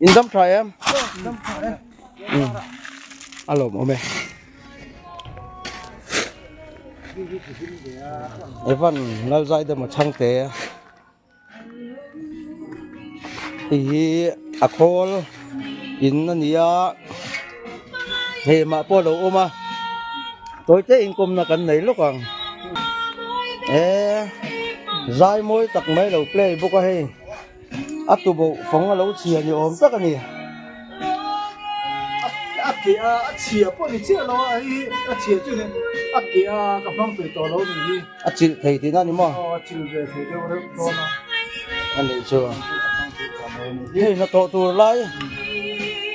In dam tha em? Dam tha e. A lawm awm e. Evan Lalzaidama chhangte hei hi a khawl in a ni a hei mah pawh a lo awm a tawi te inkawmna kan nei lawk ang e zai mawi tak mai a lo play bawk a hei. A tuboh fawng a lo chhia ni awm tak a ni. A ke a a chhia pawh ni chiah lo a hei a chhia chu ni a ke a ka hmang tui tawh lo ni hi. A chilh thei tihna a ni maw? Aw a chilh ve thei deuh reuh dawn a. A nih chu. Hei hnathawh tur lai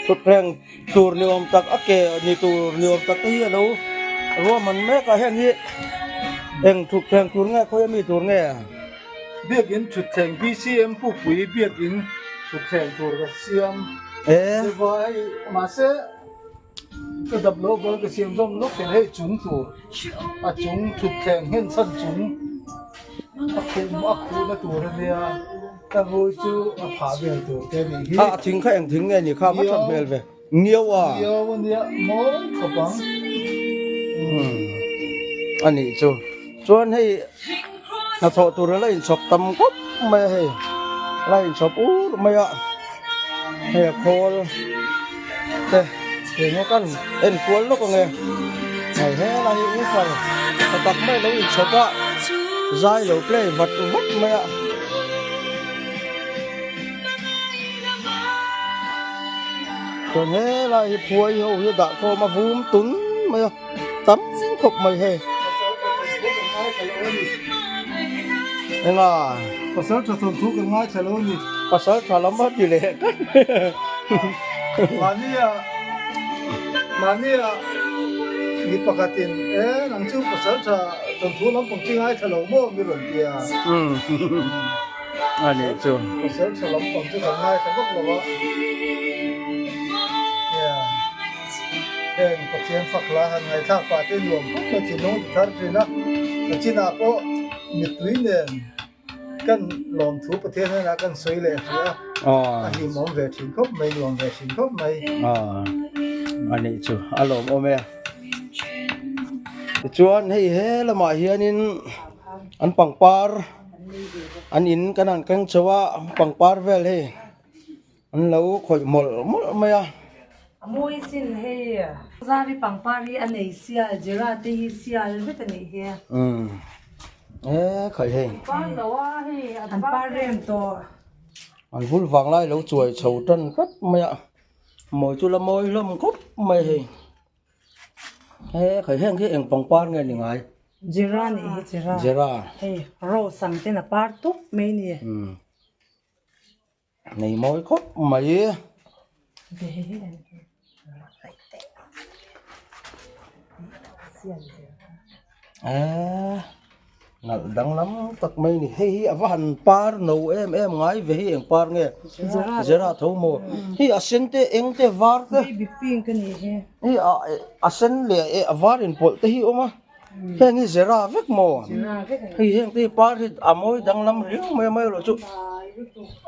thutthleng tur ni awm tak a ke ni tur ni awm tak te hi a lo ruahman mek a heng hi eng thutthleng tur nge khawi ami tur nge? Biakinn thutthleng BCM Pupui biakinn thutthleng tur ka siam deuh a hei mahse ka dap loh avangin ka siam zawm lawk thei hei chung tur a chung thutthleng nghen chhan chung a khum a khuhna tur a nia ka ngawi chu a phah vel tur te a nih hi. A thing kha eng thing nge ni kha va that hmel ve ngiau a. Ngiau a nia mawi khawp ang. A nih chu chuan hei. Hnathawh tur la inchhawp tam khawp mai a hei la inchhawp ur mai a hei a khawl te eng kan en kual lawk ang e hei helai hi ufar tha tak mai lo inchhawp a zai lo play vat vat mai a. Chuan helai hi phuai ho hi dah khawm a vum tun mai a. tam khawp mai hei enga pasal tha thawm thu kan ngaithla lo ni pasal tha lam a ti leh tlat mahnia mahnia mi pakhatin e nang chu pasal tha thawm thu lampang chu ngaithla lo maw mi rawn ti a a nih chu pasal tha lampang chu kan ngaithla vak lo a Heng Pathian fak la han ngaihthlak pah te nuam khawp mai thinlung ti thar thin a, ka chinah pawh mittui nen kan lawmthu Pathian hnenah kan sawi leh hrih a, a hlimawm ve thin khawp mai, nuam ve thin khawp mai. A nih chu a lawmawm e. Tichuan hei he lamah hianin an pangpar an in kan han keng chho a, pangpar vel hei. An lo khawih mawlh mawlh mai a. A mawi sin hei. Zari pangpar hi a nei sial, Jera te hi sial vek a nih hi. Umm e khaih hei. An par lo a hei an par rem tawh. An vul vang lai lo chuai chho tan tlat mai a. Mawi chu la mawi hlawm khawp mai hei. He khaih heng khi eng pangpar nge ni ngai? Jera nih hi Jera. Jera. Hei rose ang ten a par tup mai ni. Umm. Nei mawi khawp mai. Eee nalh danglam tak mai a ni hei hi a va han par no em em ngai ve hi eng par nge zera tho maw hei a sen te eng te var te hei a sen leh a var inpawlh te hi a awm a. Heng hi zera vek maw? Hei heng te hi par hi a mawi danglam riau mai a mai erawh chu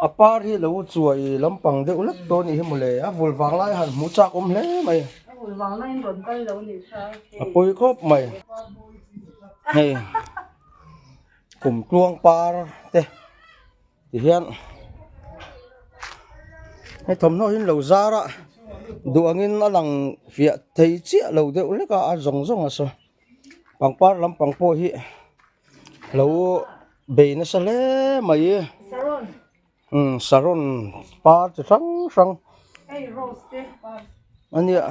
a par hi lo chuai lampang deuh lek tawh a nih hi mawle a vul vang lai han hmu chak awm hle mai a pawi khawp mai hei kum tluang par te tihian hei thawmhnaw hi an lo zar a duh angin a lang fiah thei chiah lo deuh hlek a a zawng zawng a saw pangpar lampang pawh hi lo bei nasa hle mai umm saron par chi hrang hrang a nia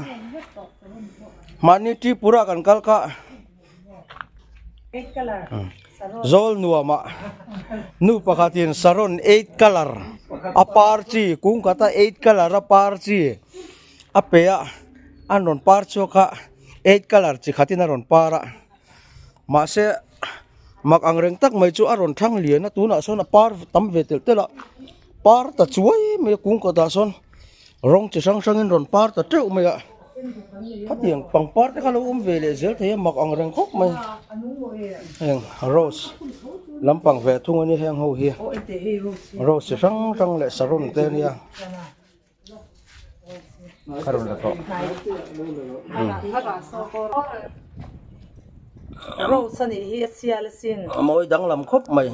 mahni Tripura kan kal kha. Zawl nuamah nu pakhatin saron eight colour a par chi kung khata eight colour a par chi a pe a an rawn par chhuak a eight colour chi khatin a rawn par a mahse mak ang reng tak mai chu a rawn thang lian a tunah sawn a par tam ve telh telh a par ta chuai mai a kung kawtah sawn rawng chi hrang hrangin rawn par ta teuh mai a. Khatiang pangpar te kha lo awm ve leh zel thei a mak ang reng khawp mai heng rose lampang ve thung a nia heng ho hi rose chi hrang hrang leh saron te a nia. Ka rawn la tawh. Rose a nih hi a sial asin. A mawi danglam khawp mai.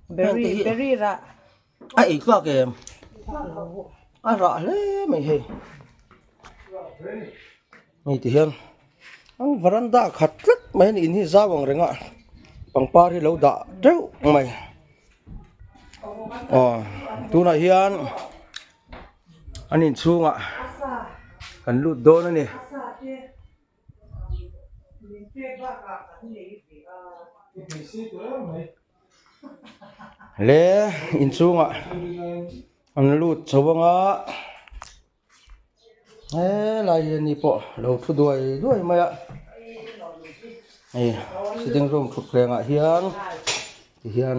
Berry berry rah. A ei tlak em? A rah hle mai hei. Hei ti hian ang varanda khat tlat mai a ni in hi zau ang reng a pangpar hi lo dah teuh mai aw tunah hian an inchhungah kan lut dawn a ni. Le inchhungah an lut chho anga helai hi ani pawh lo thu duai duai mai a hei sitting room thutthleng ah hian tihian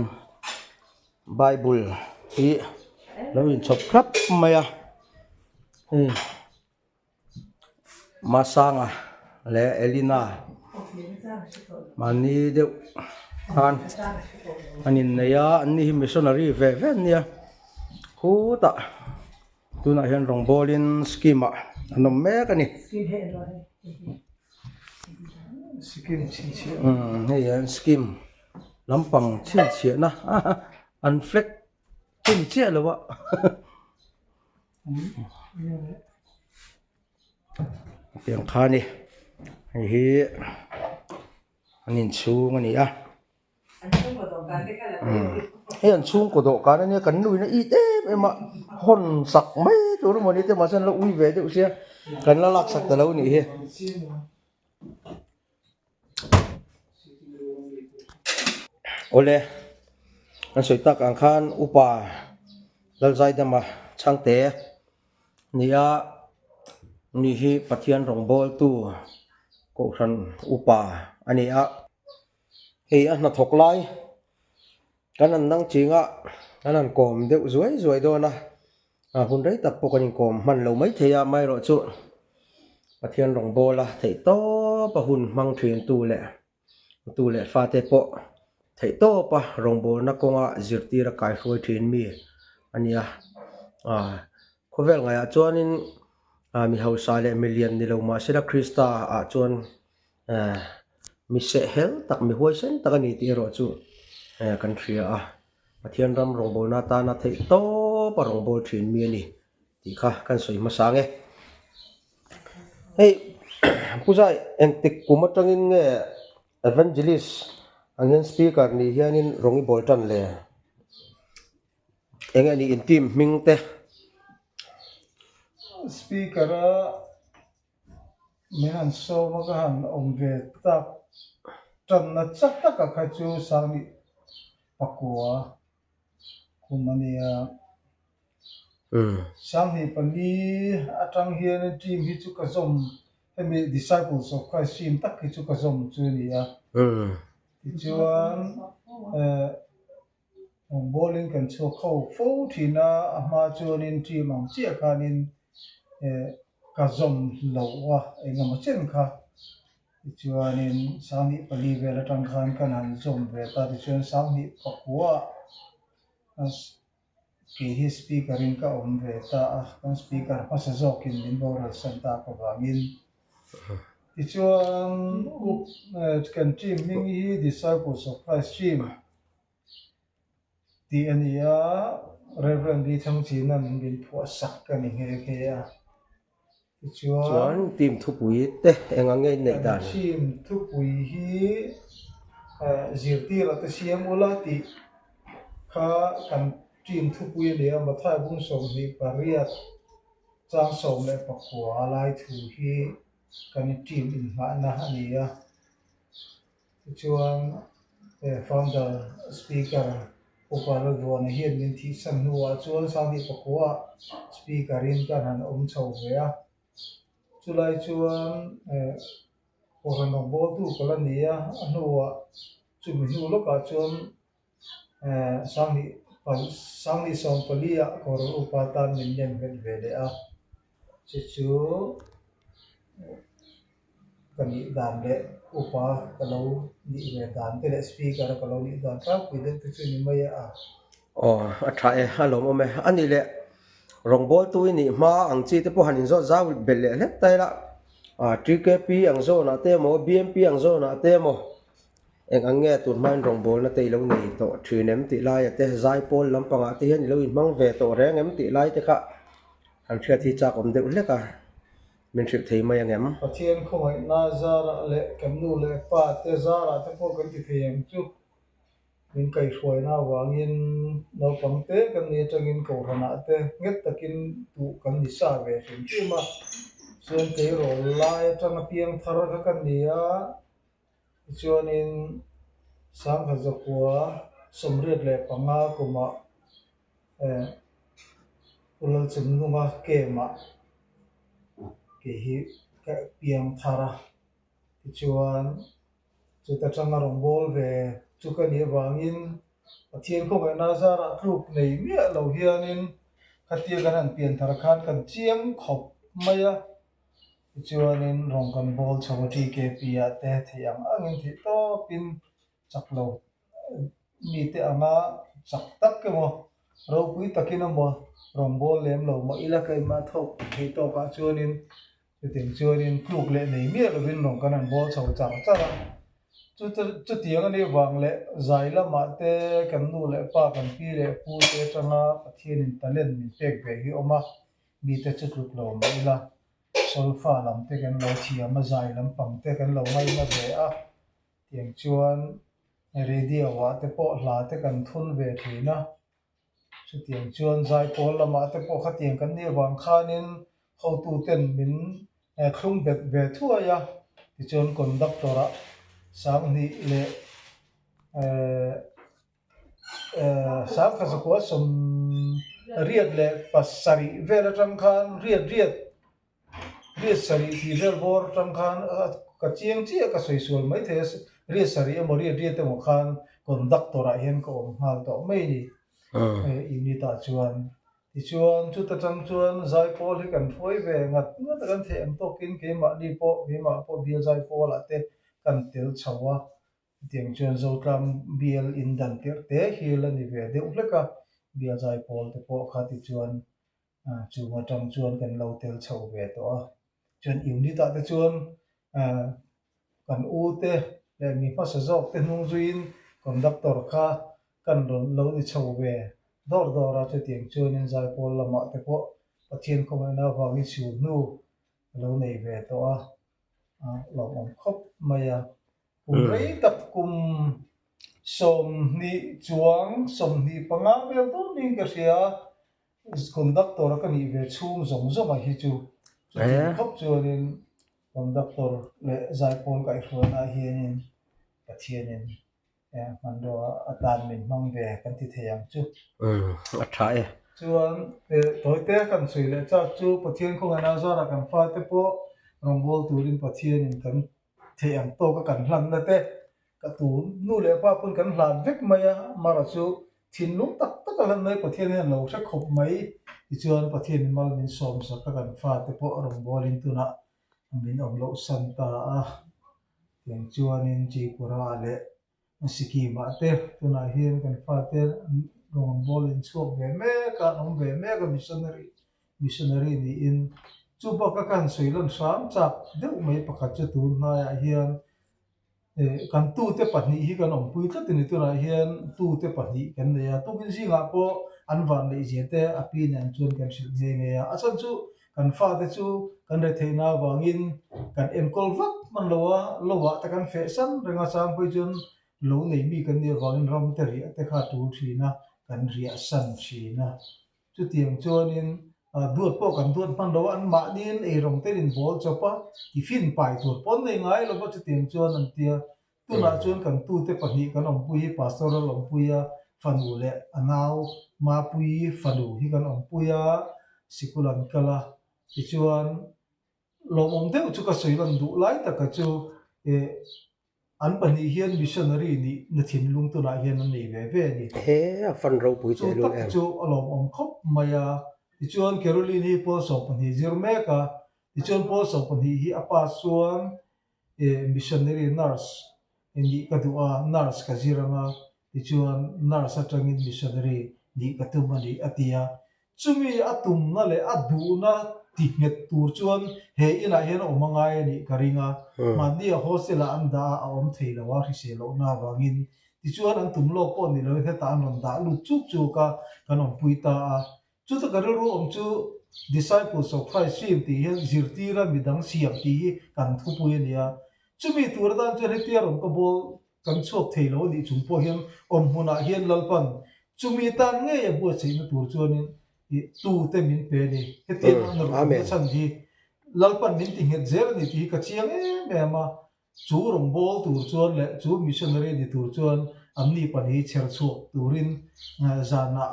bible hi lo inchhawp thlap mai a hei. Masanga leh Elina mahni deuh khan an innei a an ni hi missionary ve ve an nia khutah tunah hian rawngbawlin scheme ah an awm mek a ni umm hei hian scheme lampang chhinchhiahna an flag chu ni chiah lo a. Tiang kha a ni hei hi an inchhung a ni a hei an chhungkaw dawhkan a nia kan nuin a it em em a hawn sak mai tur emaw ni te mahse an lo ui ve deuh sia kan la lak sak ta lo a nih hi. Awle an sawi tak ang khan upa Lalzaidama chhangte nia ni hi Pathian rawngbawltu kohhran upa a ni a hei a hnathawk lai kan han nang ching a kan han kawm deuh zuai zuai dawn a a hun rei tak pawh kan inkawm hman lo maithei a amaherawhchu Pathian rawngbawla theih tawp a hun hmang thin tu leh tu leh fate pawh theih tawp a rawngbawlna kawnga zirtir a kaihruai thin mi a ni a ah khawvel ngaiah chuanin ah mi hausa leh milian ni lo mahsela Krista ah chuan eh mi sehhel tak mi huaisen tak a ni tih erawh chu eh kan hria a Pathian ram rawngbawlna atana theih tawp a rawngbâwl ṭhin mi a ni tih kha kan sawi hmasa ang e. Hei Pu Zai engtik kum aṭangin nge Evangelist ang hian Speaker nih hianin rawng i bawl ṭan le? Eng nge ni in team hming te? Speaker a Min han sawm a ka han awm ve tak tanna chak taka kha chu Sangni pakua kum a nia. Sangni pali atang hian team hi chu ka zawm hemi Disciples of Christ team tak hi chu ka zawm chu a ni a. Tichuan Bowling kan chhuak ho fo thin a, a hma chuanin team ang chiah khanin ka zawm lo a, engemaw chen kha. Tichuanin sanghnih pali vel atang khan kan han zawm ve ta, tichuan sanghnih pakua kei hi speaker in ka awm ve ta a, kan speaker hmasa zawkin min boral san tak avangin. Tichuan kan team hming hi Disciples of Christ team. Tih a ni a, Rev. Lee Thangchina'n min phuah sak a ni nghe nghe a. Tichuan. Chuan team thupui te eng ang nge in neih dan? Kan team thupui hi zirtir a te siam ula tih kha kan team thupui a ni a, Mathai bung 28 chang 19 lai thu hi kan team inngahna a ni a. Tichuan, founder speaker Upa Lalvuana hian min thihsan hnuah chuan Sanghnih pakua speaker in kan han awm chho ve a. Chulai chuan Kohhran rawngbawltu ka la ni a, a hnuah chumi hnu lawkah chuan Sanghnih Sanghnih 14 ah Kohhran Upa tan min nem nghet ve leh a. Chu chu ka nih dan leh upa ka lo nih ve dan te leh speaker a ka lo nih dan tlangpui deuh te chu ni mai a. Aw a tha e, a lawmawm e. A nih leh. Rawngbawltu i nih hma ang chi te pawh han inzawt zau belh leh hlek ta ila, TKP ang zawnah te emaw, BMP ang zawnah te emaw eng ang nge tun hmain rawngbawlna te i lo nei tawh thin em tih laia te, zaipawl lampangah te hian i lo inhmang ve tawh reng em tih lai te kha han hriat hi chak awm deuh hlek a, min hrilh thei mai ang em? Pathian khawngaihna zarah leh kan nu leh pa te zarah te pawh kan ti thei ang chu. Min kaihhruaina avangin naupang te kan ni atangin kohhranah te nghet takin duh kan ni sa ve hrim hrim a. Chuan keirawl lai atanga piang thar kha ka ni a, tichuanin 1985 kumah eh Pu Lalchungnunga camp-ah kei hi ka piang thar a, tichuan Chuta tanga rawngbâwl ve chu ka nih avângin Pathian khawngaihna zârah tlûk nei miah lo hianin khatia kan han pian thar khân kan chiang khawp mai a. Tichuanin rawng kan bâwl chho a TKP-ah te theih ang angin theih tâwpin chak lo mite anga chak tak emaw ropui takin emaw rawngbâwl lêm lo mah ila keimah thawk theih tâwkah chuanin Chutiang chuanin tluk leh nei miah lovin rawng kan han bawl chho char char a. Chutiang a nih vang leh zai lamah te kan nu leh pa kan pi leh pu te atanga Pathianin talent min pek ve hi awm a, mite chu tluk lo mah ila solfa lam te kan lo thiam a, zai lampang te kan lo ngaina ve a. Tiang chuan radio ah te pawh hla te kan thun ve thin a. Chutiang chuan zaipawl lamah te pawh khatiang kan nih avang khanin hotuten min thlung bet ve thuai a, tichuan conductor ah 2000 leh 1987 vel atang khan riat riat Riat sarih tih vel bawr atang khan ka chiang chiah ka sawi sual mai thei a, riat sarih emaw riat riat emaw khan conductor ah hian ka awm nghal tawh mai a ni unit ah chuan. Tichuan chuta tang chuan zaipawl hi kan hruai ve ngat ngat a, kan theih ang tawkin keimahni pawh keimah pawh bial zaipawl ah te kan tel chho a, chutiang chuan Zotlang bial in dan tirh te hi la ni ve deuh hlek a, bial zaipawl te pawh kha tichuan Chung atang chuan kan lo tel chho ve tawh a, chuan unit ah te chuan kan u te leh mi hmasa zawk te hnung zuiin conductor kha kan rawn lo ni chho ve dawr dawr a, chutiang chuanin zaipawl lamah te pawh Pathian khawngaihna avangin siu hnu ka lo nei ve tawh a, lawmawm khawp mai a. Kum rei tak kum 20 chuang 25 vel dawn niin ka hria. Conductor a ka nih ve chhung zawng zawng ah hi chu chutiang khawp chuanin conductor leh zaipawl kaihhruaina ah hianin Pathianin hmanrua atan min hmang ve kan ti thei ang chu. A tha e. Chuan tawite kan sawi leh chak chu Pathian khawngaihna zarah kan fate pawh rawngbâwl turin Pathianin kan theih ang tawka kan hlanna te ka tu nu leh pa pawn kan hlan vek mai a, mara chu thinlung tak tak a hlan mai Pathian hian lo hre khawp mai tichuan Pathianin mal min sawm sak a kan fate pawh rawngbawlin tunah min awm loh san ta a, tiang chuanin Tripura leh Sikkim ah te tunah hian kan fate rawngbawlin chhuak ve mek a, an awm ve mek a missionary Missionary niin chu baka ka han sawi lan hram chak deuh mai pakhat chu tun hnaiah hian kan tute pahnih hi kan awmpui tlat a ni. Tunah hian tute pahnih kan nei a, tukin zingah pawh an van neih zia te a pi nen chuan kan hrilh nghe nghe a. A chhan chu kan fate chu kan retheihna avangin kan enkawl vak hman lo a, lovah te kan feh san reng a, chang phei chuan lo nei mi kan nih avangin ram te riah te kha a tul thin a, kan riah san thin a. Chutiang chuanin duat pawh kan duat hman lo a, anmahniin eirawng te in bawl chawp a, tiffin pai tur pawn nei ngai lo va chutiang chuan an ti a. Tunah chuan kan tute pahnih kan awmpui hi Pastoral awmpui a fanu leh a nau Mapuii fanu hi kan awmpui a, sikul an kal a, tichuan Lawmawm deuh chu ka sawi lan duh lai taka chu eh an pahnih hian missionary nih na thinlung tunah hian an nei ve ve a ni. He a fan ropui Chu tehlul tak em. chu a lawmawm khawp mai a. Tichuan Caroline hi Paul 12 zir mek a, tichuan Paul 12 hi a pass chuan eh missionary nurse nih ka duh a, nurse ka zir ang a, tichuan nurse atangin missionary nih ka tum a ni a ti a. Chumi a tumna leh a duhna ti nghet tur chuan he inah hian a awm a ngai a nih ka ring a. Mahni a hostel ah an dah a, a awm thei lo a, hrisel lohna avangin. Tichuan an tum lawk pawh ni loin hetah an rawn dah lut chuk chuk a, kan awmpui ta a. Chuta ka rilru awm chu Disciples of Christ fim tih hian zirtira midang siam tih hi kan thupui a ni a. Chumi tur atan chuan hetia rawn ka bawl kan chhuak thei lo a nih chung pawh hian awm hmunah hian Lalpan chumi tan ngei a buatsaihna tur chuanin ih tute min pe a ni. Hetiang a nawrh awmna chhan hi Lalpan min ti nghet zel a ni tih hi ka chiang em em a. Chu rawngbâwl tur chuan leh chu missionary ni tur chuan anni pahnih chher chhuak turin zanah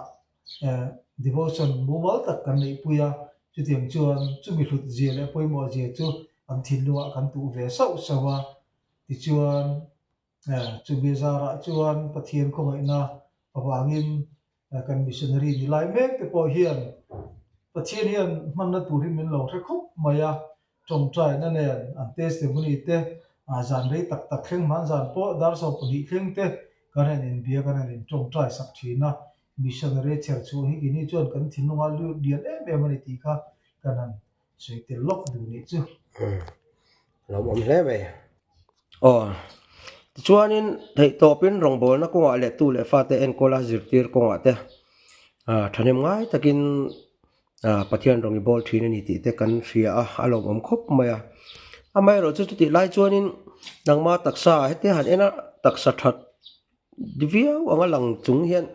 devotion mumal tak kan neihpui a, chutiang chuan chumi hlut zia leh pawimawh zia chu an thinlungah kan tuh ve sauh sauh a. Tichuan, chumi zarah chuan Pathian khawngaihna avangin Kan missionary ni lai mek te pawh hian Pathian hian hmanna tur hi min lo hre khawp mai a, tawngtaina nen an testimony te zan rei tak tak thleng hman zan pawh dar 12 thleng te kan han inbia kan han intawngtai sak thin a, missionary chher chhuah hi keini chuan kan thinlunga lut lian em em a ni tih kha kan han sawi tel lawk duh nih chu. Lawmawm hle mai. Aw. Tichuanin theihtawpin rawngbawlna kawngah leh tu leh fate enkawla zirtir kawngah te thahnem ngai takin Pathian rawng i bawl thin a ni tih te kan hria a, a lawmawm khawp mai a. Amaherawh chu chutih lai chuanin nangma taksa heti han en a taksa that viau anga lang chung hian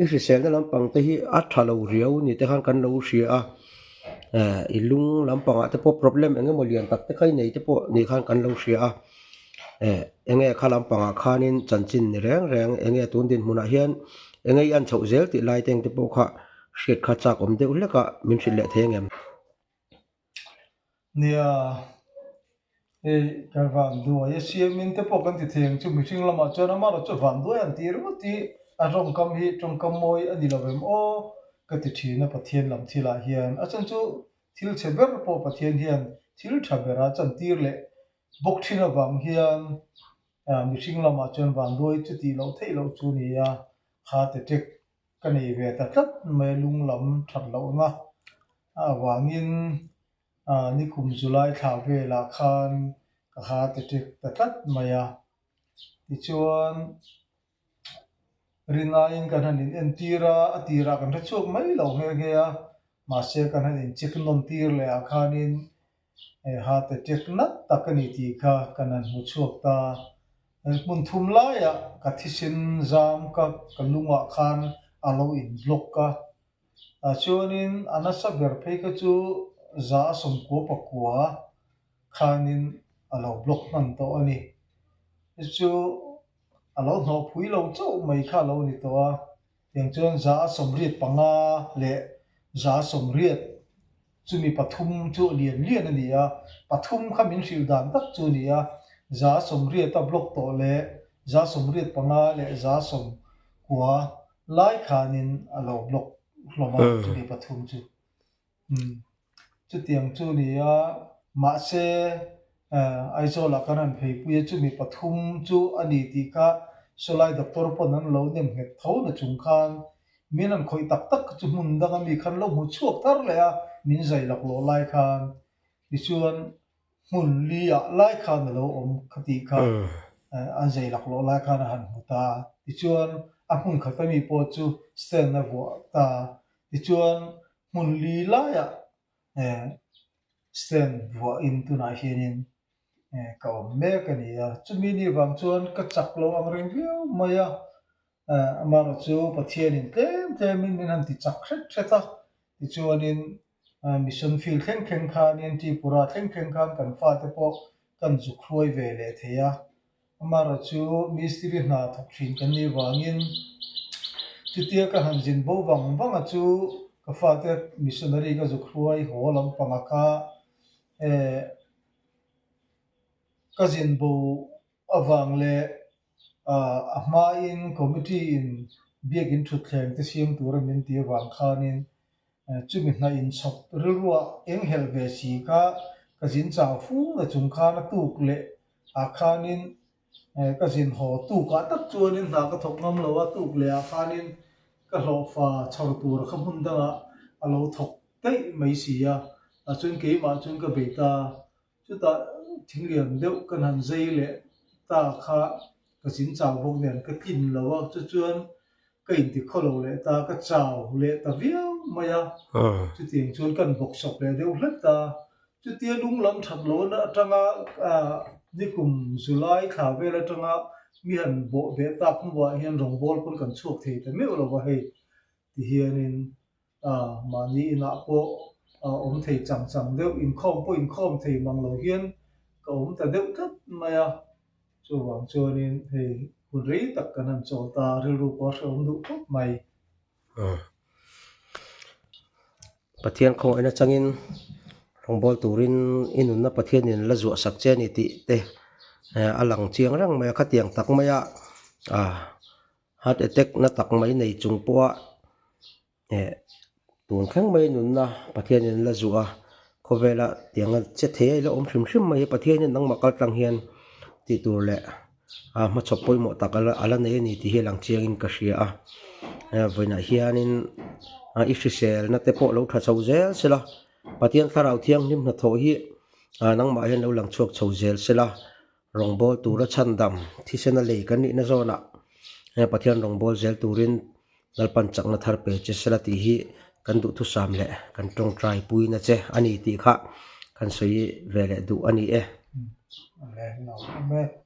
i hriselna lampang te hi a tha lo riau ni te khan kan lo hria a eh i lung lampangah te pawh problem eng emaw lian tak te kha i nei te pawh ni khan kan lo hria a eh eng nge kha lampangah khanin chanchin ni reng reng eng nge tun dinhmunah hian eng nge i an chhoh zel tih lai te eng te pawh kha hriat kha chak awm deuh hlek a min hrilh leh thei ang em? Nia, hei kan van duai a siamin te pawh kan ti thei ang chu mihring lamah chuan amaherawh chu van duai an tih ringawt hi a tawngkam hi tawngkam mawi a ni lo em aw ka ti thin a Pathian lam thilah hian a chhan chu thil chhe ber pawh Pathian hian thil tha bera chantir leh bawk thin avang hian mihring lamah chuan van duai chu tih loh theih loh chu ni a heart attack ka nei ve ta tlat mai a lung lam that lohna avangin nikum July thla velah khan ka heart attack ta tlat mai a. Tichuan rinaiin kan han in entir a, a tirah kan hre chhuak mai lo nghe nghe a, mahse kan han in check nawn tir leh ah khanin heart attack nat tak a ni tih kha kan han hmu chhuak ta. Hmun thum laiah ka thisen zam ka ka lungah khan a lo in block a. Tah chuanin a nasa ber phei kha chu za a 90 pakua khanin a lo block hman tawh a ni. Chu chu a lo hnawhpui lo chauh mai kha a lo ni tawh a. Tiang chuan 85 leh 80 Chumi pathum chu lian lian a ni a, pathum kha min hrilh dan tak chu a ni a, 80 a block tawh leh 85 leh 90 lai khanin a lo block hlawm a, chumi pathum chu. Umm, chutiang chu a ni a, mahse Aizawlah kan han pheipui a, chumi pathum chu a ni tih kha sawlai doctor pawn an lo nem nghet tho na chung khan Min an khawih tak tak chu hmun danga mi khan lo hmu chhuak thar leh a, min zai lak lawh lai khan tichuan hmun li ah lai khan a lo awm kha tih kha an zai lak lawh lai khan a han hmu ta. Tichuan a hmun khat a mi pawh chu stand a vuah ta. Tichuan hmun li laiah stand vuahin tunah hianin ka awm mek a ni a. Chumi ni vang chuan ka chak lo ang reng viau mai a. Amaherawh chu Pathianin tlem tlemin min han ti chak hret hret a, tichuanin mission field thleng thleng khanin Tripura thleng thleng khan kan fate pawh kan zuk hruai ve leh thei a. Amaherawh chu mistiri hna thawk thin kan nih vangin chutia ka han zin bo vang vang a chu ka fate missionary ka zuk hruai haw lampanga kha ka zin bo avang leh a hmain committee in biakin thutthleng te siam tura min ti avang khanin chumi hna inchhawp rilruah eng helh ve si kha ka zin chau fu na chung khan a tuk leh ah khanin ka zin haw tukah tak chuanin hna ka thawk ngam lo a, tuk leh ah khanin ka hlawhfa chhawr tur kha hmun dangah a lo thawk daih mai si a, ah chuan keimah chuan ka bei ta, chutah thinglian deuh kan han zai leh ta kha ka zin chau bawk nen ka tlin lo a, chu chuan ka inti khaw lo leh ta, ka chau leh ta viau mai a, chutiang chuan kan bawk sawp leh deuh hlet ta, chutia lung lam that lohna atanga nikum July thla vel atanga mi han bawh beh tak hnuah hian rawngbawl pawn kan chhuak thei ta meuh lo va hei ti hianin mahni inah pawh awm thei chang chang deuh inkhawm pawh inkhawm thei mang lo hian ka awm ta deuh tlat mai a. Chuvang chuanin hei hun rei tak kan han chawl ta, rilru pawh a hrehawm duh khawp mai. Pathian khawngaihna changin rawngbâwl turin i nunna Pathianin la zuah sak che a ni tih te a lang chiang reng mai a, khatiang tak maia heart attack na tak mai nei chung pawha Tun thleng mai nunna Pathianin la zuah a, khawvela tianga che thei a ila awm hrim hrim mai hi Pathianin nangmah kal tlang hian tih tur leh a hmachhawp pawimawh tak a la nei a ni tih hi a lang chiangin ka hria a. Vawiinah hianin i hriselna te pawh lo tha chho zel sela, Pathian thlarau thianghlim hnathawh hi nangmah hian lo lang chhuak chho zel sela, Rawngbâwl tura chhandam thisena lei kan nihna zawnah he Pathian rawngbâwl zel turin Lalpan chakna thar pe che sela tih hi kan duhthusam leh kan tawngtai puina che a ni tih kha kan sawi ve leh duh a ni e. Amen.